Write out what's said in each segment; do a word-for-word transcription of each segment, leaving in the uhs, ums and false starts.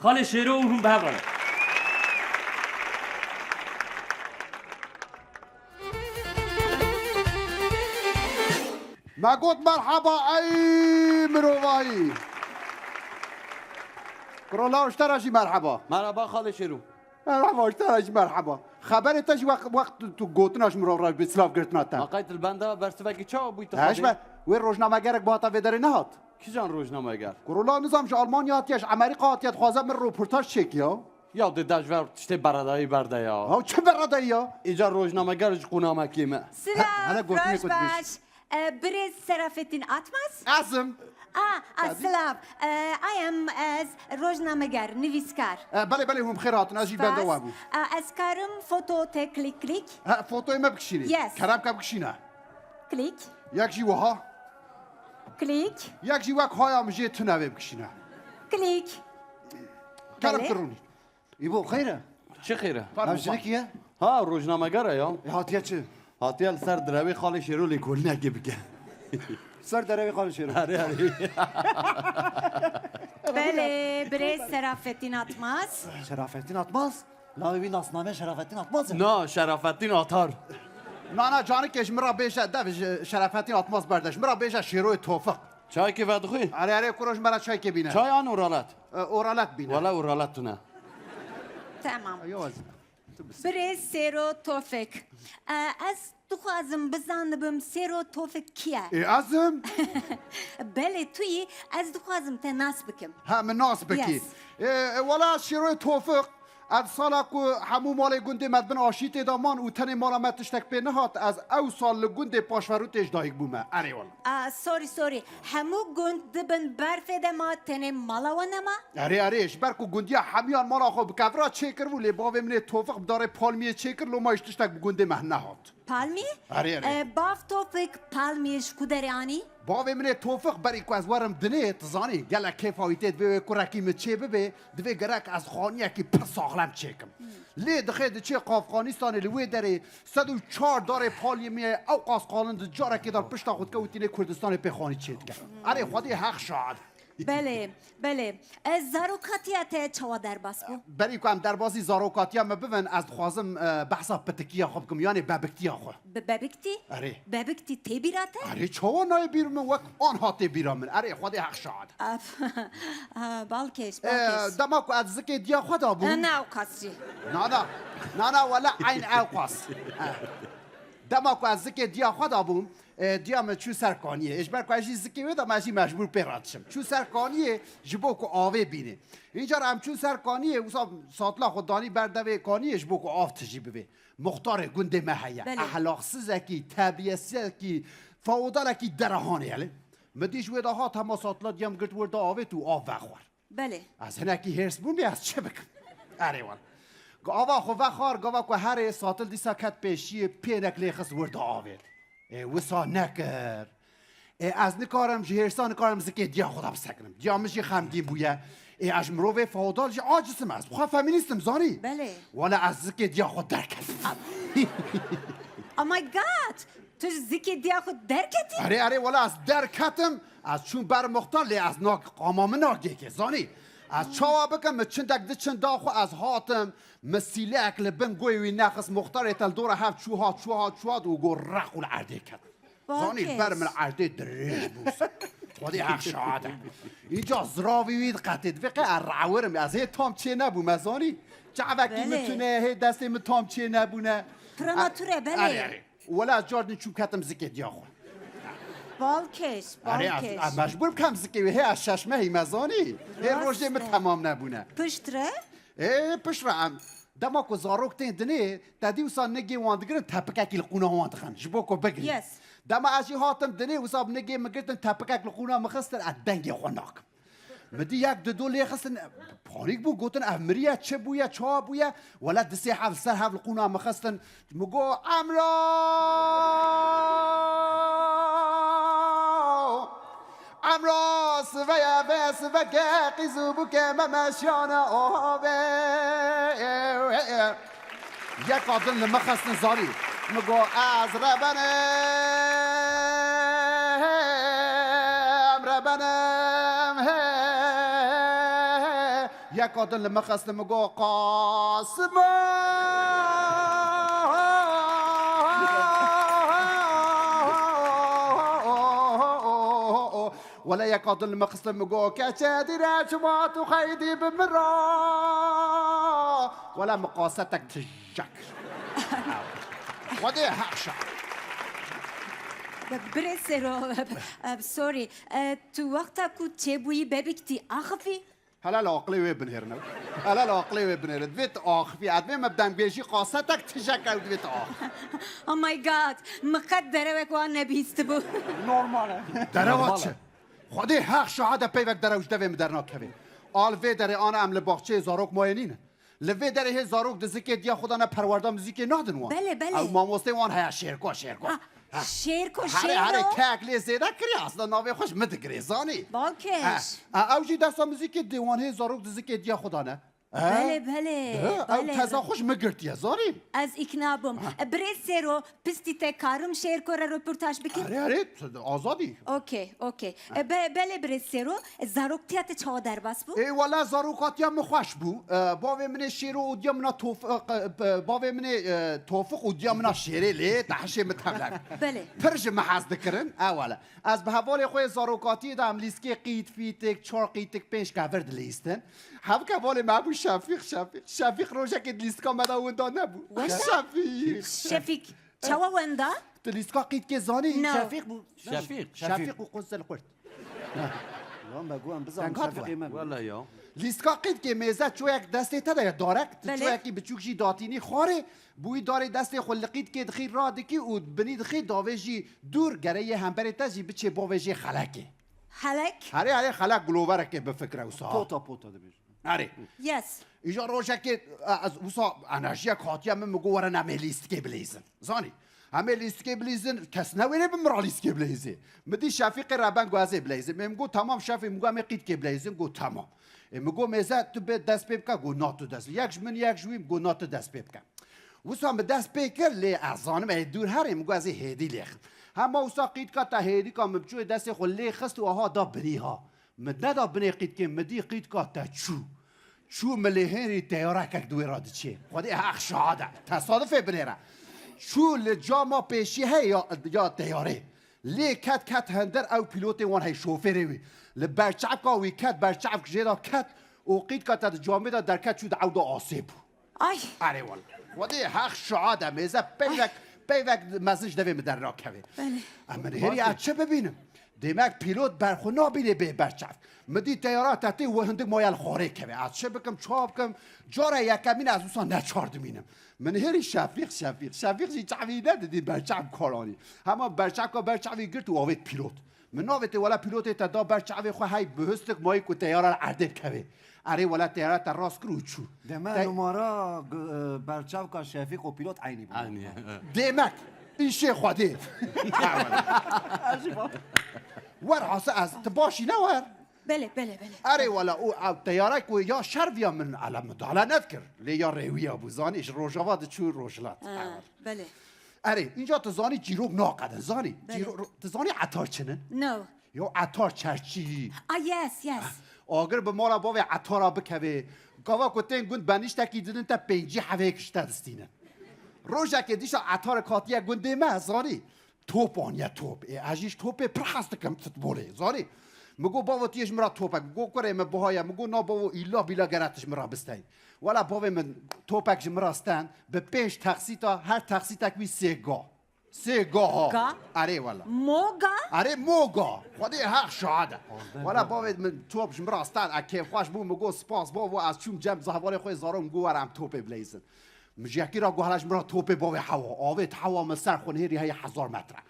Xalê Şêro û hûn bi hev re ne. Me got merheba ey mirovahî. Kuro Law, ji te re jî merheba. Merheba Xalê Şêro. Merheba, ji te re jî merheba. Xeberê te jî wext, wext tu gotina ji min re re bê silav girtina te. Ma qey tu li benda bersivekî çawa bûyî tu He, ji xwedê? Ber wê rojnamegerek bi hata vê derê nehat. Kîjan rojnameger? Kuro Law, nizam ji Almanya hatiye, ji Amerîka hatiye, dixwaze min roportaj çêkiya. Ya dê de ji ver tiştê beredayî berde ya. Ew çi beredayî ya? Îcar rojnameger ji qûnamekê me. Silav, He, hele gotinê roj ku dibêjî. Baş. E, birêz Serafettin Atmaz? Ez im. A, a, Tabii. Silav. E, I am, ez rojnameger, nivîskar. E, belê, belê, hûn bi xêr hatin, ez jî bende we bû. Spas. E, ez karim foto te klik klik? He, fotoyê me bikişînî. Yes. Kerem ke bikişîne. Klik. Yek jî wiha. Klik. Yek jî wek haya min jê tune vê bikişîne. Klik. Kerem Belê. Kirûnî. Îbo, xeyr e? Çi xêr e? Pardon, Ev jinik ye? Ha, rojnameger e ya. E, hatiye çi? Hatiye li ser direwê Xalê Şêro lêkolînekê bike. Ser derewê Xalê Şêro. Erê, erê. Belê, birêz Serafettin Atmaz. Şerafettin Atmaz? Navê wî nasname Şerafettin Atmaz e? Na, Şerafettin Atar. Na, na, canikê ji min re bêje, dev ji Şerafettin Atmaz berde. Ji min re bêje Şêroyê Tofiq. Çayekê vedixwî? Erê, erê, kuro ji me re çayekê bîne. Çay an oralet? E, oralet bîne. Wele oralet tune. Tamam. Yo, ez, tu bise. Birêz Sêro Tofik. E, ez dixwazim bizanibim Sêro Tofik kî ye? Ê, ez im. Belê, tu yî, ez dixwazim te nas bikim. Ha, min nas bikî. Yes. Ê, ê, wela Şêroyê Tofik, ev sala ku hemû malê gundê me di bin aşîtê de man û tenê mala me tiştek pê nehat, ez ew sal li gundê Paşverûtê ji dayik bûme. Erê wela. Ah, sorry, sorry. Hemû gund di bin berfê de ma, tenê mala we nema? Erê, erê, ji ber ku gundiya hemiyan mala xwe bi kevira çêkiribû, lê bavê min ê Tofik bi darê palmiyê çêkir, loma hîç tiştek bi gundê me nehat. Palmiyê? Erê, erê. E, bav Tofik palmiyê ji ku derê anî? Bavê min ê Tofik berî ku ez werim dinê, tu zanî, gelek kêfa wî tê, divê wê kurekî min çê bibe, divê gerek ez xaniyekî pir saxlem çêkim. Hmm. Lê dixê diçê Afganistanê li wê derê sed û çar darê palmiyê ew qas qalin di carekê de pişta xwe dike û tînê Kurdistanê pê xanî çê dike. Erê, Xwedê heq şahid. Belê, belê. E, zarokatiya te çawa derbas bû? Berî ku em derbasî zarokatiya me bibin, ez dixwazim, e, behsa pitikiya xwe bikim, yanê bebiktiya xwe. Bi-, bebiktî? Erê. Bebiktî tê bîra te? Erê, çawa nayê bîr min, wek anha tê bîra min. Erê, Xwedê heq şahid. Af, ha, balkêş, E, balkêş. Dema ku ez zikê diya xwe da bûm. E, ne ew qas jî. Na, na. Na, na, wele eyn ew qas. E. Dema ku ez zikê diya xwe da bûm, e, diya min çû ser kaniyê. Ê, ji ber ku ez jî zikê wê de me jî mecbûr pê re diçim. Çû ser kaniyê ji bo ku avê bînê. Încar em çûn ser kaniyê, wisa satila xwe danî ber devê kaniyê ji bo ku av tijî bivê. Muxtarê gundê me heye. Belê. Ehlaksizekî, terbiyesizekî, feodalekî derehanê ye. Min dî ji wê de hat hema satila diya min girt wir da avêt û av vexwar. Belê. Ez hinekî hêrs bûm, ez çi bikim? Erê wele. Gava xwe vexwar, gava ku herê satil dîsa ket pêşiyê, pênek lê xist wir da avêt. Ê, wisa nekir. Ê, ez nikarim, ji hêrsa nikarim zikê diya xwe de bisekinim. Diya min jî xemgîn bûye. Ê, ez ji mirovê feodal jî aciz im, ez bi xwe feminîst im, zanî? Belê. Wele ez zikê diya xwe derketim. Oh my God! Tu ji zikê diya xwe derketî? Erê, erê, wele ez derketim. Ez çûm ber muxtar, lê ez nak-, qama min nagêke, zanî? Ez çawa bikim, min çindek diçin da xwe, ez hatim, min sîleyek li bin goyê wî nexist, muxtarê te li dora hev çû hat, çû hat, çû hat û got req û li erdê ket. Zanî, li ber min erdê dirêj bû. Xwedê heq şahid e. Înca ziravî wî diqetê, divê qey ez rewirim, ez hê tam çê nebûme, zanî? Çavekî min Belê. Tune, hê destê min tam çê nebûne. Prematûre, E, belê. Erê, erê. Wela ez car din çûm ketim zikê diya xwe. Balkêş, Erê, ez, balkêş. Ez mecbûr bikem zikê wê. Hê ez şeş mehî me zanî. Hê Rast rojê min e. Temam nebûne. Pişt re? Ê, pişt re em. Dema ku zarok tên dinê, te dî wisa nigê wan digirin, tepikekî li qûna wan dixin. Ji bo ku bigirî. Yes. Dema ez jî hatim dinê, wisa bi nigê min girtin, tepikek li qûna min xistin, ez dengê xwe nakim. Min dî yek di do lê xistin, panîk bû, gotin, "Ev miriye, çi bûye, çawa bûye?" Wele di sê hev li ser hev li qûna min xistin. Min got, "Emro! Emro! Siveye vê siveke qîz û bûkê me meşiyane avê." Yeka din li min xistin zarî. Min got, "Ez rebenim, rebenim, he." Yek Kadın li min xist, min got, Qasime! Wele ye kadın li min xist, min got, keçe dire çima tu xeydî bi min ra. Wele min qasetek tijek. Xwedê heqşa. Birê Sero, sorry. E, tu wexta ku çêbûyî bebîk tî axifî? Hela li aqilê wê binêrin ew. Hela li aqilê wê binêrin. Divê tu axifî. Ez divê me bi dengêjî qasetek tijek ew divê tu axifî. Oh my God! Min qet derewek wan nebihîstibû. Normal e. Derewa çi? Xwedê heq şahid e peyvek derew ji devê min dernakeve. A li vê derê ana em li baxçeyê zarok mayê nînin. Li vê derê hê zarok dizikê diya xwe dane perwerda muzîkê nadin wan. Belê, belê. Ew mamostê wan heye Şêrko, Şêrko. Ah, Şêrko, Herê, herê Şêro? Kek lê zêde kiriye, aslında navê xwe ji min digirê, zanî? Balkêş. Ha, ew jî dersa muzîkê dê wan hê zarok dizikê diya xwe dane. He? Belê, belê, He, ew belê. Teza xwe ji min girtiye, zanî? Ez îkna bûm. Birê Sêro, pistî te karim Şêrko re roportaj bikim? Erê, erê, azadî. Okey, okey. E, be, belê birê Sêro, e, zaroktiya te çawa derbas bû? Ê wele zarokatiya min xweş bû. E, bavê min ê Şêro û diya min a Tof-, e, e, bavê min ê, e, Tofiq û diya min a Şêrê lê te hişê min tevlek. Belê. Pir ji min hez dikirin. E wele. Ez bi hevalê xwe yê zarokatiyê de em lîstikê qît, fîtik, çar qîtik, pênc kevir dilîstin. Hevik hevalê me bû Şefîq, Şefîq. Şefîq rojekê di lîstika me de winda nebû. Wenda? Şefîq. Şefîq. Çawa wenda? Tu lîstika qîtkê zanî? No. Şefîq bû. Şefîq. Şefîq û Qunsil Xurt. Lan be, gu em bizanin Şefîqê me. Wele ya. Lîstika qîtkê mêze çoyek destê te de ye, darek. Tu Belê. Çoyekî biçûk jî datînî xwarê. Bûyî darê destê xwe li qîtkê dixî radikî û binî dixî davê jî dûr, gerê yê hemberê te jî biçê bavê jê xelekê. Xelek? Herê, herê xelek guloverekê bifikre wisa. Pota, pota dibêjin. Erê. Yes. Îja rojekê, e, ez wisa enerjiyek hatiye min, min got, were em ê lîstikê bileyzin. Zanî? Em ê lîstikê bileyzin, kes newêrê bi min re lîstikê bileyzê. Min dî Şefîqê reben got ez ê bileyzim. Ê min got, temam Şefîq, min got em ê qîtkê bileyzin, got temam. Ê min got mêze tu bê dest pê bike, got na tu dest. Yek ji min, yek ji wî, min got na tu dest pê bike. Wisa min dest pê kir, lê ez zanim ê dûr herê, min got ez ê hêdî lê xim. Hema wisa qîtka te hêdîka min biçûyê destê xwe lê xist û aha da binî ha. Min neda binê qîtkê, min dî qîtka te çû. Çû min lê hêrî teyarekek di wê re diçê. Xwedê heq şahad e. Tesadufê binêre. Çû li cama pêşî heye ya, ya teyarê. Lê ket ket hinder ew pîlotê wan hey şofêrê wî. Li berçavka wî ket, berçavk jê de ket û qîtka te di camê de derket çû di ew de asê bû. Ay. Erê wele. Xwedê heq şahad e mêze peyvek, peyvek mezin ji devê min dernakeve. Belê. Em min hêrî ez çi bibînim? Demek pîlot berxwe nabînê bê berçav. Min dî teyara te tê we hindik maye li xwarê keve. Ez çi bikim, çawa bikim? Cara yekemîn ez wisa neçar dimînim. Min hêrî Şefîq, Şefîq. Şefîq jî çavî nedidî berçav karanî. Hema berçavka berçavî girt û avêt pîlot. Min navêtê wela pîlotê te da ber çavê xwe hey bi histik mayî ku teyara li erdê bikevê. Erê wela teyara te rast kir û çû. Deme Te- numara g- e, berçavka Şefîq û pîlot eynî bû. Eynî. Demek. Îşê Xwedê. Wer hasa ez, tu başî ne wer? Belê, belê, belê. Erê wela û ew teyara ku ya şer viya min ele midale nedikir. Lê ya rêwiya bû, zanî ji rojava diçû rojhilat. Ha, belê. Erê, înca tu zanî çîrok naqedin, zanî? Belê. Çîro-, ro-, tu zanî etar çi ne? No. Yo etar çerçî. Ah, yes, yes. Agir bi mala bavê etara bikevê. Gava ku tên gund benîştekî didin te pêncî hevêk ji te distînin. Rojekê dîsa etarek hatiye gundê me, zanî? Top aniye top. Ê, ez jî ji topê pir hez dikim futbolê, zanî? Min got, bavo, tu yê ji min re topek. Min got, kurê min buha ye. Min got, na bavo, îla bîla gere tu ji min re bisteyî. Wela bavê min topek ji min re stand, bi pênc texsîta, her texsîtek wî sê ga. Sê ga ha. Ga? Erê wela. Mo ga? Erê mo ga. Xwedê heq şahad e. Wela bavê min top ji min re stand, e kêfxweş bû, min got, spas bavo, ez çûm cem hevalê xwe zarok, min got, were em topê bileyzin. Min ji yekî re got, hele ji min re topê bavê hewa. Avêt hewa, min ser xwe nihêrî heye hezar metre.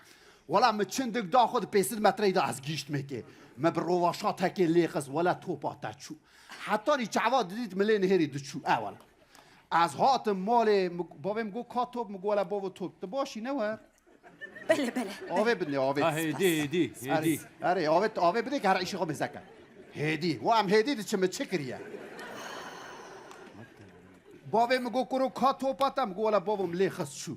Wela min çindik da xwe di pênc sed metreyî de ez gihîştimê kê. Me bi rovaşatekê lê xist, wela topa te çû. Hetanî çava didît min lê nihêrî diçû. E wela. Ez hatim malê, min, bavê min got, ka top? Min got, wela bavo top. Tu başî ne wer? Belê, belê. Avê bidinê, avê. Ha, hêdî, hêdî, hêdî. Erê, erê, avê, avê bidê ki her îşê xwe mêze ke. Hêdî. Wa em hêdî diçin, min çi kiriye? Bavê min got, kuro ka topa te? Min got, wela bavo, min lê xist çû.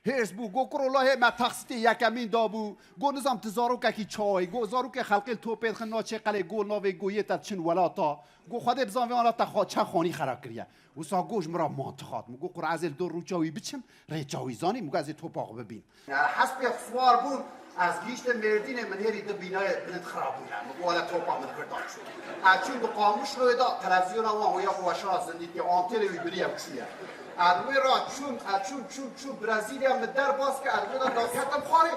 Hêrs bû, got, "Kuro, lahê me taksîtê yekemîn dabû." Got, "Nizam tu zarokekî çawayî." Got, "Zarokê xelkê li topê dixin naçê qelê." Got, "Navê got yê te çin welata." Got, "Xwedê bizanvê wana te xwe çend xanî xera kiriye." Wisa got, "Ji min re mantiq hat." Min got, "Kuro, ez ê li dor rûça wî biçim, rêça wî zanî." Min got, "Ez ê topa xwe bibînim." Hespê xwe siwar bûm, ez gihîştim Mêrdînê, min hêrî di bînayê bilind xirabûne. Min got, "Wele topa min girdan çû." Ez çûm di Qamişloyê de, televîzyona wan wê ya ku weşana zindî tê, antênê wî biriye û çûye. Ez wê re çûm, ez çûm, çûm, çûm Brezîlya, min derbas kir, ez wê de daketim xwarê,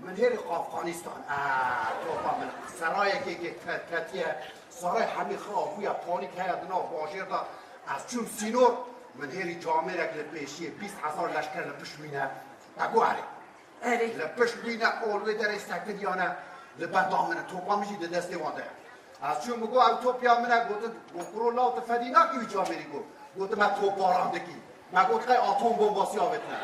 min hêrî Afganîstan. Aa, topa min serayekê ke-, ke-, ketiye, saray hemî xira bûye, panîk heye di nav bajêr de. Ez çûm sînor, min hêrî camêrek li pêşiyê, bîst hezar leşker li pişt wî ne. Te got erê. Erê. Li pişt wî ne, ol wê derê sekiriyane, li benda min e, topa min jî di destê wan de ye. Ez çûm, min got, "Ew topiya min e." Gotin, got, "Kuro law, tu fedî nakî wî camêrî?" Got, "Gotin, me topbaran dikî." Me got, "Qey atom bombasî avêtine."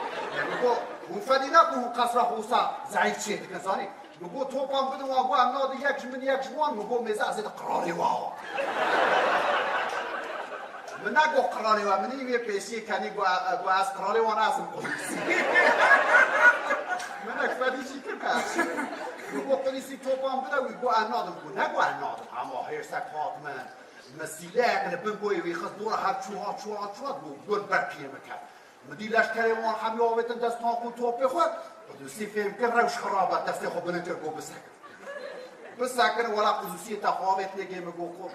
Min got, "Hûn fedî nakin, hûn qesra xwe wisa zeîf çê dikin, zanî?" Min got, "Topan bidin wan." Got, "Em nadin yek ji min, yek ji wan." Min got, "Mêze, ez ê di qiralê we." Min negot qiralê we, min î wê pêşiyê kenî got, got, "Ez qiralê wan, ez im Qudusî." Min ek fedî jî kir, ez çi? Min got, "Qudusî topan bide." Wî got, "Ez nadim." Got, negot, "Ez nadim." Hema hêrsek hat min. Min sîleyek li bin goyê wî xist, dora her çû hat, çû hat, çû hat, got, gun ber piyê min ket. Min dî leşkerê wan hemî avêtin dest tank û topê xwe. Qudusî fêm kir, rewş xirab e, destê xwe bilind kir, got, "Bisekin." Bisekin, wela Qudusiyê te xwe avêt nigê min, got, "Xo-,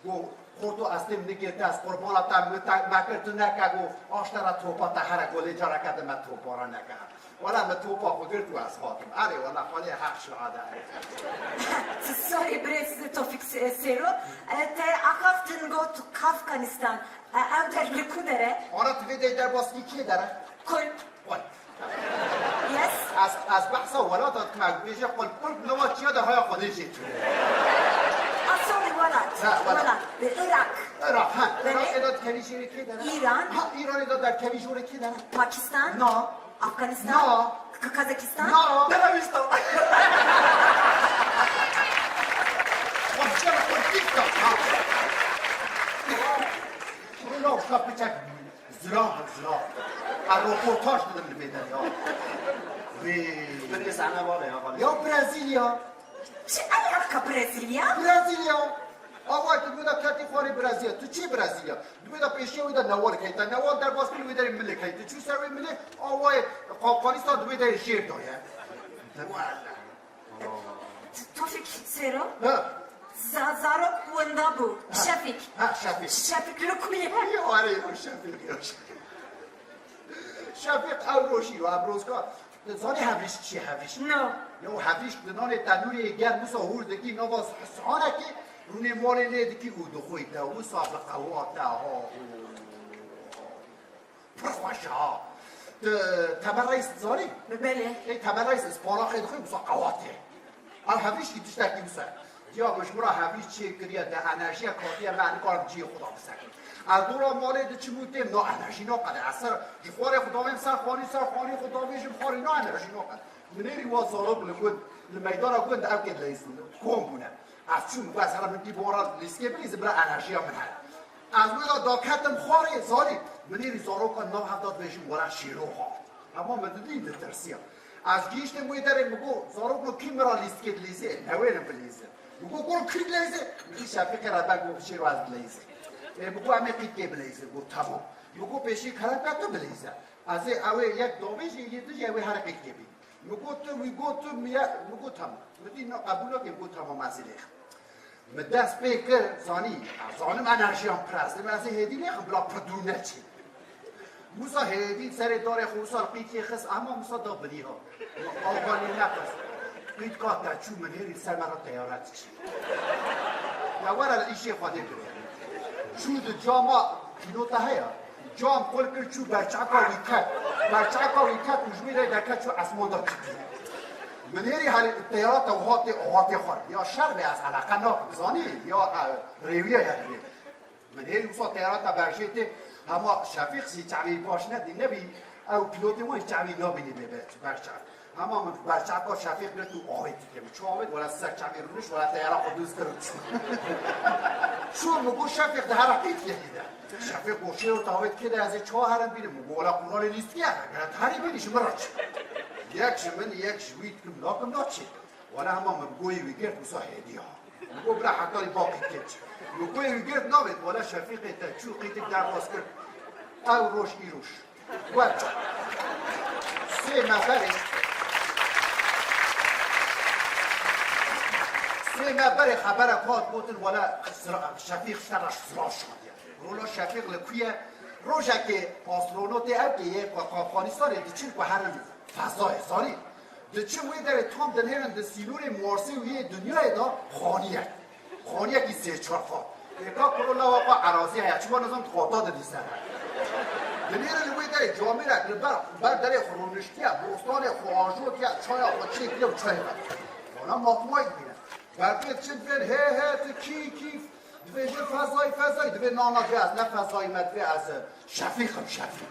got, xorto ez têm nigê te, ez qurbana te, min te me kir, tu neke." Got, "Aştera topa te here, got, lê careke din me topa re neke." Wela min topa xwe girt û ez hatim. Erê, wela xwelê heq şiade. Sorry, birêz Tofîk Se-, Sêro. E, te axaftin got Afganistan. E, ew der li ku der e? Ana, tu vê derê derbas kî kê der e? Kulp. Kulp. Yes. Ez, ez behsa welata dikime, bêje kulp, kulp, lewa çiya de haya Xwedê jê çûye. Ah, sorry, welat. Ha, welat. Welat. Iraq. Iraq, ha. Belê. Iraqê de dikevî jêrê kê der e? Îran. Ha, Îranê de derkevî jêrê kê der e? Pakistan. Na. Afganistan. Na. K-, Kazakistan. Na. Terorîsta. Xwedê Kurdistan. Ha. Şunu ne uşak biçak. Zira, zira. A roportaj dedim li vê derê ya. Vê. Bin sene vale ya, vale. Ya Brezilya. Çi alaka Brezilya? Brezilya. Ava tu buna ketî xwarê Brezilya. Tu çi Brezilya? Di wê de pêşiya wê de newal key. Te newal derbas kir, wê derê milê key. Tu çû ser wê milê, awayê Afganistan di wê derê jêr daye. Wala. T-, Tofîk Sêro? Ha. Za-, zarok winda bû. Ha. Şefîk. Ha, Şefîk. Şefîk li ku ye? Ya, are, ya, Şefîk, ya, Şefîk. Şefîk ew rojî, ew rozka. Tu zanî hevîşk çi ye, hevîşk? No. Ya, hevîşk di nanê tenûrê germ wisa hûr dikî, nava sihanekê rûnê malê lê dikî û dixwî te, wisa bi qewate, ha, û. Pir xweş e ha. Tu Temel Reis dizanî? Belê. Ê Temel Reis, ez palaxê dixwî, wisa qewat e. Ev hevîşkî tiştekî wisa ye. Diya min ji min re hevîş çê kiriye, de enerjiya katiye me, nikarim cihê xwe de bisekim. Ez dora malê diçim û têm, na enerjî naqede. Ez ser ji xwarê xwe davêm ser xanî, ser xanî xwe davêjim xwarê, na enerjî naqede. Min êrî wa zarok li gund, li meydana gund ew kê dileyîzin, kom bûne. Ez çûm, ez here min dî bora lîskê bilîzim, bira enerjiya min heye. Ez wê de daketim xwarê, zanî, min êrî zarokan nav hev de dibêjim, wela şêro hat. Hema min didî ditirsiya. Ez gihîştim wê derê, min got, zarokno kî min re lîstikê dilîzê? Newêrin bilîzin. Min got, kuro kî dileyzê? Min dî Şefîqê re ber got, şêro ez dileyzê. Ê, min got, em ê qîtkê bileyzin. Got, temam. Min got, pêşî kerem ke tu bileyze. Ez ê ew ê yek davêjê, yê din jî ew ê here qîtkê bî. Min got, tu, wî got, tu, min ye, min got, temam. Min dî na qebûl nake, min got, temam, ez ê lêxim. Min dest pê kir, zanî, ez zanim enerjiyan pir ez, ez ê hêdî lêxim, bila pir dûr neçî. Wisa hêdî serê darê xwe wisa qîtkê xist, ema wisa da binî ha. Min avanî neqist. Qîtka te çû, min hêrî ser me re teyare diçî. Ya were li îşê Xwedê bide. Çû di cama, pîlota heye. Cam qul kir, çû berçavka wî ket. Berçavka wî ket û ji wî re derket, çû esman de çikiye. Min hêrî herî teyara te wiha tê, wiha tê xwar. Ya şer be, ez eleqe nakim, zanî? Ya, e, rêwiya ya divê. Min hêrî wisa teyara te berjê tê, hema Şefîq jî çavê baş nedî, nebî, ew pîlotê wan jî çavê nabînî bê, bê, berçav. Hema min berçavka Şefîq girt û avêt dike. Min çi avêt, wela ser çavê rûnişt, wela teyara xwe dûz kir û çû. Çû, min got, Şefîq, di hera qîtkekî de. Şefîq Goşê û tavê dikê de ez ê çawa herim bînim? Min got, wela quralê lîstikê heye, gere tu herî bînî ji min re çi? Yek ji min, yek ji wî dikim, nakim da çi? Wela hema min goyê wî girt, wisa hêdî ha. Min got, bira hetalî baqî dikê çi? Min goyê wî girt navêt, wela Şefîqê te çû qîtik derbas kir. Ew roj îroj. Wek sê me berê, sê me berê xeberek hat gotin, wela Sira-, Şefîq ji te re silav şandiye. Rola Şefîq li ku ye? Rojekê astronotê ew kê yê ku Afganistanê diçin ku herin fezayê, zanî. Diçin wê derê tam dinêrin di sînorê Marsê û yê dinyayê de xaniyek. Xaniyekî sê çar qat. Êka kuro lawa xwe erazî heye, çima nizam dixwata didî ser. Dinêrin li wê derê camêrek li ber, ber derê xwe rûniştiye, bostanê xwe ajotiye, çaya xwe çêkiriye û çayê vediye. Wana matmayî dibîne. Berpê diçin dibên hê hê tu kî kî dibêjin fezayî fezayî, dibê na na dibê ez ne fezayî me dibê ez Şefîq im Şefîq.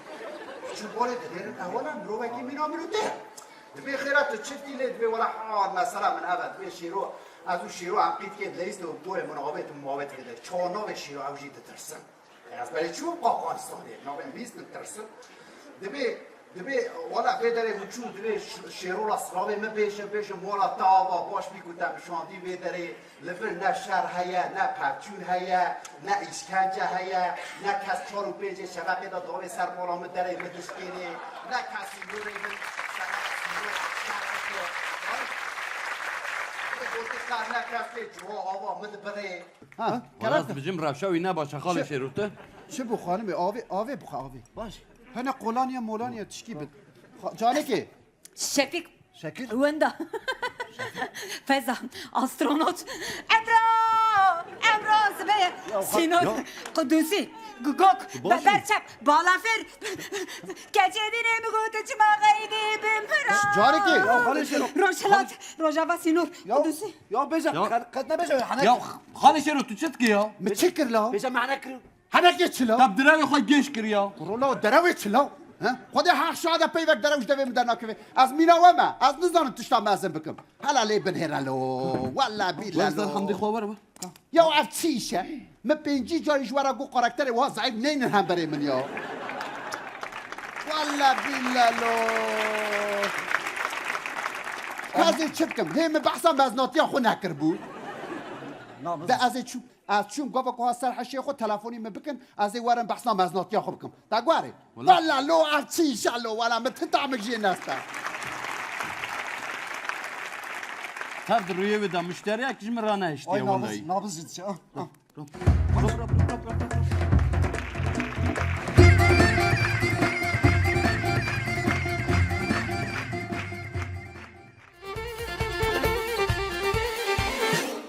Diçin borê dinêrin ewana mirovekî mîna mirûtê. Dibê xêra tu çi dî lê dibê wela ha mesela min ev e dibê şêro ez û şêro em qîtkê dileyîst û gorê min avêt û mavêt vê de. Çawa navê şêro ew jî ditirsin. Ez berê çûm Afganistanê, navê min bîst min tirsim. Dibê, dibê wela vê derê min çû dibê ş-, şêro la silavê min bêjin, bêjin mala te ava baş bî ku te min şandî vê derê. Li vir ne şer heye, ne pevçûn heye, ne îşkence heye, ne kes çar û pêncê şeveqê de dawê ser mala min derê min dişkênê, ne kes sînorê min şeveq sînor şer dike. Ay, ê gotiş ne kes tê cuha ava min dibirê. Ha, Wala kerem. Ez bijim rewşa wî ne baş e, xalê Şêro te. Çi bû xanimê? Avê, avê bixwe, avê. Baş. Hene kolanya molanya tişkî bid. Xa-, canekê. Şefîk. Şekil. Wenda. Feza. Astronot. Ebra! Ebra! Sibeye. Ya, Sînor. Ya. Qudusî. Gugok. Tu baş î? Berçep. Balafir. Keçê dînê min gote çima xeynî bi min re. Carekê. Ya, xalê Şêro. Rojhilat. Rojava Sînor. Ya, Qudusî. Ya bêje, Ya. Qet, qet nebêje, hene. Ya, xalê Şêro, tu çi dikî ya? Min çi kir la? Bêje, me hene kir. Henekê çi la? Te bi direvê xwe gêş kiriya. Kuro la derewê çi la? He? Xwedê her şa de peyvek derew ji devê min dernakeve. Ez mîna we me. Ez nizanim tişta mezin bikim. Hela lê binhêre lo. Wella bîle lo. Wezdan Hamdî xwe were be. Ya ev çi îş e? Min pêncî carî ji we re got karakterê wiha zeîf neynin hemberê min ya. Wella bîle lo. Ez ê çi bikim? Hê min behsa meznatiya xwe nekiribû. De ez ê çû. Ez çûm gava ku ha ser heşê xwe telefonî min bikin, ez ê werim behsa meznatiya xwe bikim. Te guherê? Wala. Wala lo ev çi îşe lo, wala min ti tamik jê neste. Tev di rûyê wê de muşteriyek ji min re nehiştiye Ay, welayi. Nabız, nabız jî diçe. Ah, ah. Rop, rop, rop.